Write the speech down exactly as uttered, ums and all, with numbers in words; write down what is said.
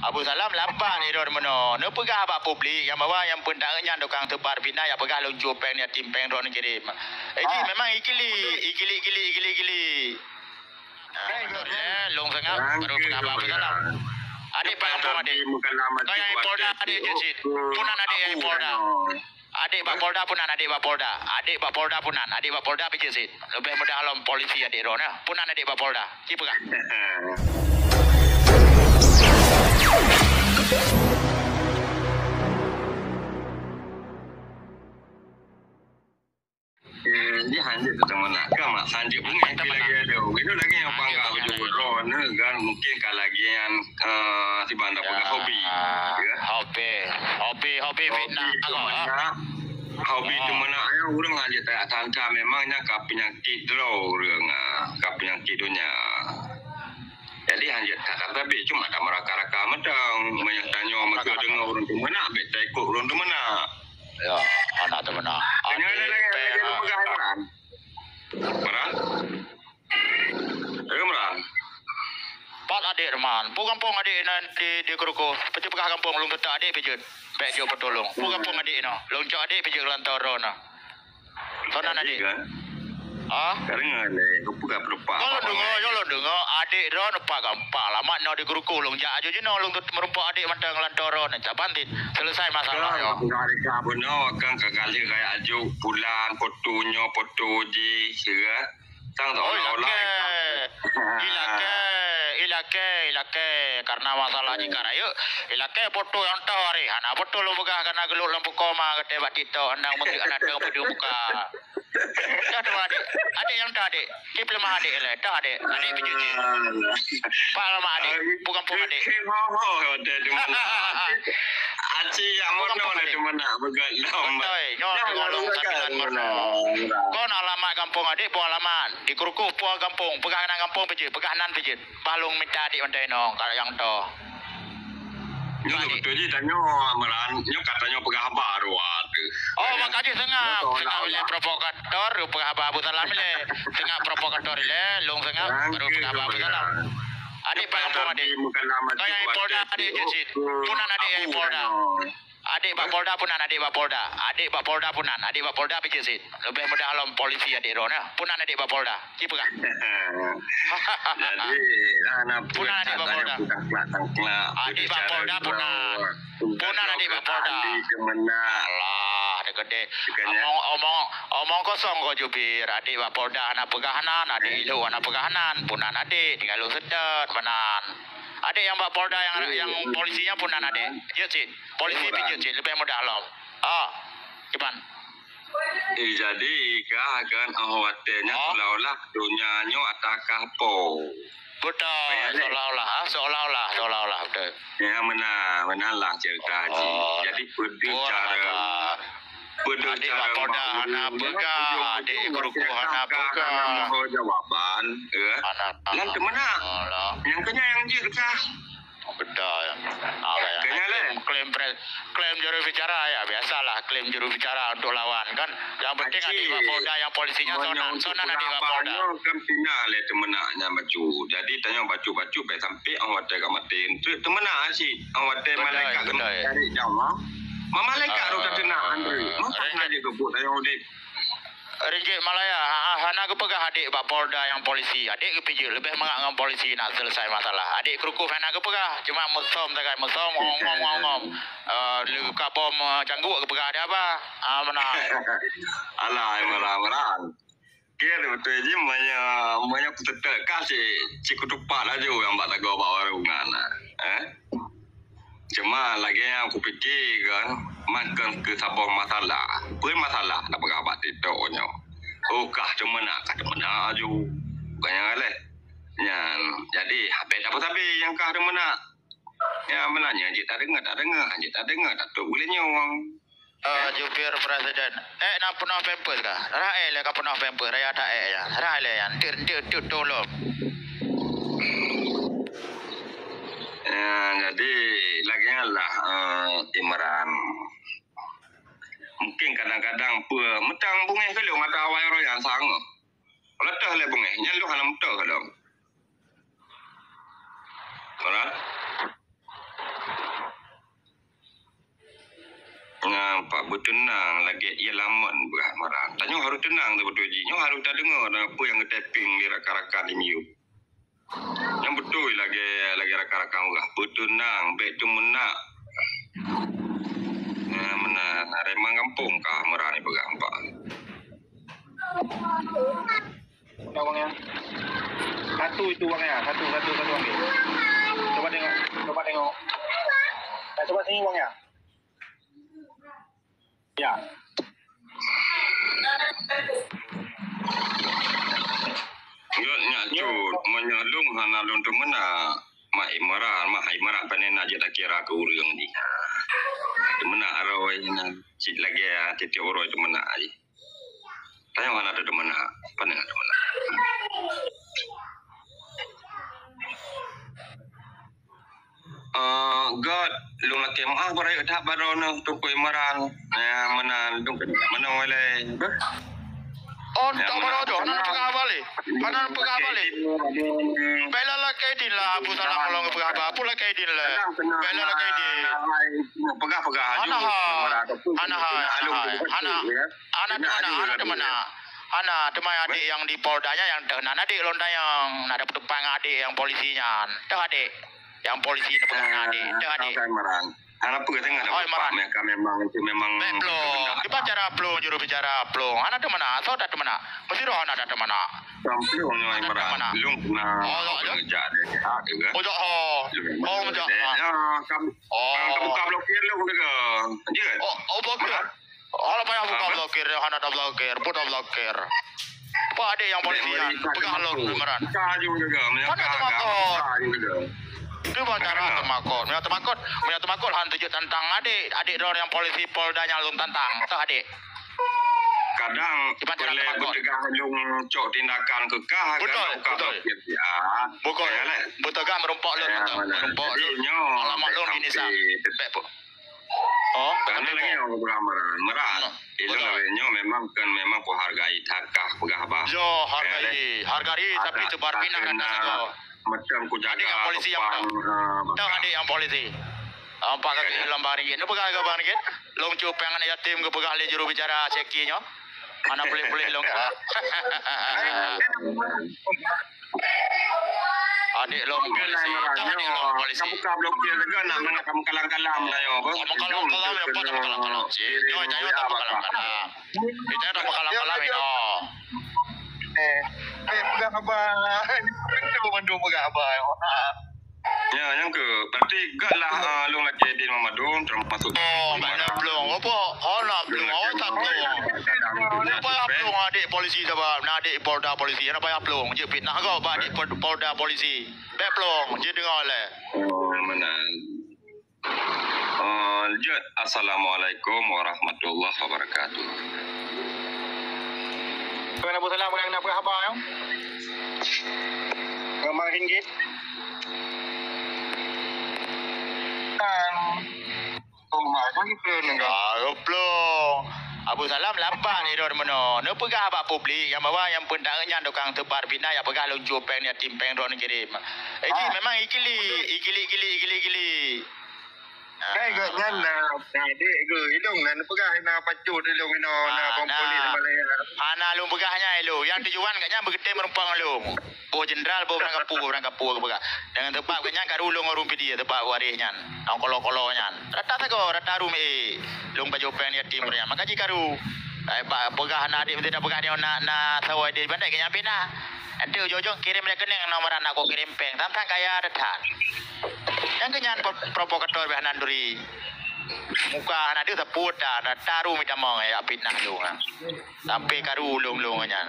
Abu Salam lambat ni droe meunoe. Neupeugah bak publik nyang bahwa nyang peuntaeu nyan tukang tebar fitnah, nyang peugah lôn cue péng, yatim péng droe neukirém. Eh, jih memang ikili, ikili, ikili, ikili, ikili. Ah, lôn seungab, baru peugah bak Abu Salam. Adék bak gampông adék. Kau nyang di Polda adék jeuet cit. Peue nan adék nyang di Polda? Adék bak Polda peue nan, adék bak Polda. Adék bak Polda peue nan, adék bak Polda pih jeuet cit. Leubeh mudah lom polisi adék droeneuh. Peue nan adék bak Polda? Ci peugah. Eh, dia hanjeuet teumeunak. Ka mak hanjeuet bungéh lagi ada. Itu lagi yang bangga baju droeneuh kan, mungkin ka lagi yang, eh, si banda peugah hobi. Ya. Hobi. Hobi, hobi fitnah. Hobi teumeunak. Hobi teumeunak, ya, ureueng hanjeuet tak tanta memang nya ka peunyakit droe ureueng, ah, ka peunyakit donya. Jadi hanjeuet that tapi cuma tak meuraka-raka mantong. Meunyoe tanyoe meukeue deungoe ureueng teumeunak, bèk taikot ureueng teumeunak. Ya, hana teumeunak. Kena ada lagi, lagi peugah Imran. Imran? Imran. Pat adék Imran. Peue gampông adék nan di, di Kruku? Peucit peugah gampông lôn geutak adék pih jeuet. Bèk jeuet peutulông. Peue gampông adék nyoe? Lôn cok adék pih jeuet lam toro na. Soe nan adék? Kan? Ha? Ka deungoe lé, geupeugah peulupa. Nyoe lôn deungoe, nyoe lôn deungoe, adék droeneuh pat gampông alamat nyoe di Kruku, lôn jak aju jinoe, lôn tut meurumpok adék mantong lam toro na, caban dit. Selesai masalah nyoe. Peugah reka bunoe, kan ka kali raya aju, pulang, foto nyoe, foto jih, ya. Sang seolah-olah ilakèe, ilakèe, ilakèe, ilakèe. Karena masalah jih ka rayeuk, ilakèe foto nyang toh hari. Hana foto lôn peugah, karena geulok lam pukoe ma geutem bak TikTok, hana meungeut hana teupeue muka. Dah tu adék. Adék nyang dah adék. Cit peuleumah adék lé. Dah adék. Adék pijeuet cit. Pak lama adék. Bukan pun adék. Aci yang mono lé teumeunak beugöt lom. Beutôi. Nyoe teungoh lôn sabilan mono. Kon alamat gampông adék, peue alamat? Di Kruku peue gampông. Peugah nan gampông pijeuet. Peugah nan pijeuet. Bah lôn mita adék mantong inoe, ka nyang toh. Nyoe beutôi jih tanyoe, Imran. Nyoe ka tanyoe peugah haba dua tu. Oh, maka jih seungab. Seungab ilèe provokator, peugah haba Abu Salam ilèe. Seungab provokator ilèe, lôn seungab, baru peugah haba Abu Salam. Adék bak gampông adék. Kau nyang di Polda adék jeuet cit. Peue nan adék nyang di Polda? Adék bak Polda peue nan, adék bak Polda. Adék bak Polda peue nan, adék bak Polda pijeuet cit. Leubeh mudah lom polisi adék droeneuh. Peue nan adék bak Polda? Ci peugah. Jadi, hana peue nan adék bak Polda. Adék bak Polda peue nan. Peue nan adék bak Polda. Alah, deukeudeh. Omong, omong, omong kosong kau jubir. Adék bak Polda hana peugah nan, adék ilok hana peugah nan. Peue nan adék, tinggai lôn seutôt meunan. Adék nyang bak Polda nyang, nyang polisi nyan peue nan adék? Jeuet cit. Polisi pih jeuet cit, leubeh mudah lom. Ah, kiban. Eh, jadi kah kan, oh, watèe nyan seolah-olah donya nyoe ata kah po. Beutôi, seolah-olah, ah, seolah-olah, seolah-olah, beutôi. Ya, meunan, meunan lah cerita jih. Jadi, peue cara, peue cara Polda hana peugah, adék Kruku hana peugah. Hana jawaban, ya. Lan teumeunak. Nyang keunyang jeuet kah? Beutôi. Apa ya? Klaim, klaim pres, klaim juru bicara ya, biasalah klaim juru bicara untuk lawan kan. Yang penting adék bak Polda, yang polisinya soe nan, soe nan adék bak Polda. Kan pina lé teumeunak nyan bacut. Jadi tanyoe bacut-bacut bèk sampai awak watèe ka maté. Teumeunak cit. Awak watèe malaikat ka cari nyawa. Ma malaikat rot ka teunak Andre. Maka hana jeuet keu buet tanyoe udép. Ringgit Malaya, ha, ha, hana geupeugah adék bak Polda nyang polisi. Adék geupijeuet, leubeh mangat ngon polisi nak selesai masalah. Adék Kruku hana geupeugah, cuma musom sagai musom, ngom, ngom, ngom, ngom. Eh, lé ka bom, eh, cangguk geupeugah ada apa? Ah, meunan. Alah, Imran, Imran. Kira beutôi jih, meunyoe, meunyoe kuteuteuka si, si kutupat laju nyang bak sagoe bak warong nyan. Eh? Cuma lagèe nyang kupike kan, man kon keu saboh masalah. Peue masalah tapeugah bak TikTok nyoe? Oh, kah teumeunak, kah teumeunak aju. Bukan nyang lé. Nyan, jadi habéh dak sabe nyang kah teumeunak. Ya, meunan nyan jeuet tadeungoe, tadeungoe, jeuet tadeungoe, tatok buleuen nyoe. Eh, jubir presiden. Eh, na peunoh pampers kah? Rah eh lé ka peunoh pampers, raya ta eh nyan. Rah lé nyan. Tir, tir, tir, tolong. Ya, jadi lagèe nyan lah, eh, Imran. Mungkin kadang-kadang peue, meutang bungéh keu lôn ata awai roh nyan sang. Leutah lé bungéh, nyan lôn hana meutah lom. Imran. Nampak beuteunang lagèe ie lamon beurah Imran. Tanyoe harôh teunang teuh beutôi jih. Nyoe harôh tadeungoe peue nyang geutyping lé rakan-rakan di miyueb. Nyang beutôi lagèe, lagèe rakan-rakan ureueng, beuteunang, bèk teumeunak. Nah, meunan, arèma gampông ka Imran ipeugah nampak. Mana uangnya? Satu itu uangnya, satu, satu, satu ambil. Coba tengok, coba tengok. Nah, coba sini uangnya. Ya. Nyoe nyak cut, meunyoe lôn hana lôn teumeunak, mak Imran, mak Imran pane na jeuet akira keu ureueng jih. Teumeunak roh nyan, cit lagèe tiep-tiep uroe teumeunak jih. Tanyoe hana teumeunak, pane na teumeunak. Eh, göt, lôn lakèe meu'ah beurayek that baroe nyoe, Teungku Imran. Ya, meunan, lôn keuneuk meunoe lé. Oh, ya, tak meunan, baroe nyoe, hana peugah haba lé. Hana peugah haba lé. Bèk lakèe idin lah, Abu Salam, lôn peugah haba. Peue lakèe idin lé? Bèk lakèe idin. Peugah-peugah. Hana hai. Hana hai, hana hai. Hana. Hana teumeunak, hana teumeunak. Hana, teuma adék nyang di Polda nyan nyang teuh nan adék lôn tanyong. Na dapeutumpang adék nyang polisi nyan. Teuh adék. Nyang polisi neupeugah na adék, teuh adék. Hana peue teuh, hana peue. Memang, itu memang. Bèk plueng. Kiban cara plueng, juru bicara plueng. Hana teumeunak, soe that teumeunak? Meusidroe hana that teumeunak. Plueng nyoe Imran. Lôn keuneuk. Oh, ya. Keuneuk jak deh. Oh, ya, oh. Oh, ya. Ya, kam-, oh. Kam buka blokir lôn deungoe. Jeuet. Oh, oh, blokir. Hana payah buka blokir, hana tablokir, peue tablokir. Peue adék nyang polisi nyan, peugah lôn Imran. Hana teumakot. Kiban cara teumakot. Meunyoe teumakot, meunyoe teumakot han teujeuet tantang adék, adék droe nyang polisi Polda nyan lôn tantang, teuh adék. Kadang kiban cara teumakot. Beuteugah lôn cok tindakan keu kah, beutôi, beutôi. Beuteugah meurumpok lôn, meurumpok lôn. Alamat lôn di Nisa. Bèk, oh, karena lagèe nyang geupeugah Imran. Imran, ilôn lagèe nyoe memang kan memang kuhargai that kah peugah bah. Yo, hargai, hargai, tapi teubar pinah dan sagoe. Macam ku jaga adék nyang polisi nyang mana? Tahu adék nyang polisi. Empat kaki lambang ringgit. Ni peugah ke bang ringgit? Lôn cupeng aneuk yatim geupeugah lé juru bicara Syeki nyoe. Hana puléh-puléh lôn. Adék lôn polisi, adék lôn polisi. Kamu ka blokir juga nak, nak kamu kalang-kalang dah, yo, apa? Kamu kalang-kalang, ya, apa kamu kalang-kalang? Cik, nyoe, nyoe tak kalang-kalang. Kita tak kalang-kalang, no. Eh, eh, peugah haba. Itu mandum peugah haba, yo. Ya, nyang keu, berarti gak lah, ah, lôn lagèe di Muhammad Dum, termasuk. Oh, mak plueng. Apa? Oh, nak plueng. Oh, tak plueng. Nak payah plueng adék polisi saban. Nak adék Polda polisi. Nak payah plueng. Jeuet fitnah kau bak adék Pol-, Polda polisi. Bèk plueng. Jeuet deungoe lé. Oh, meunan. Oh, lanjut. Assalamualaikum warahmatullahi wabarakatuh. Tuan Abu Salam, urang nak peugah haba, ya? Gambar ringgit. Kan. Oh, mak, kan gitu, negara. Ah, goblok. Abu Salam lambat ni, Ron, meunoe. Neupeugah bak publik nyang bahwa nyang peuntareuk nyan tukang teubar fitnah, nyang peugah lôn cupeng, yatim peng, Ron, kirém. Eh, jih memang ikili, ikili, ikili, ikili, ikili. Kan gobnyan na, na adék geu, ilong na neupeugah na pacut ilong inoe, na komplit Malaya. Hana lôn peugah nyan ilong. Nyang tujuan gobnyan beukeutem meurumpok lôn. Boh jeundral, boh barangkapeue, boh barangkapeue geupeugah. Deungon teupab gobnyan ka rhung lôn ngon rhung Pidie, teupab waréh nyan. Nyang kolo-kolo nyan. Rata sagoe, rata rhung, eh. Lôn pajoh péng yatim gobnyan. Maka jih ka rhung. Ai, bak peugah na adék, meusti na peugah nyoe na, na sawoe di bandai gobnyan pih na. Nanti ujong-ujong kirém rekening nomor aneuk kok kirém péng. Tantang kaya that-that. Nyang keu nyan pro-, provokator beh nan duri. Muka hana deuh sapeue tan, taru mita mong ya fitnah tu, ha. Sampai karu ulong-ulong nyan.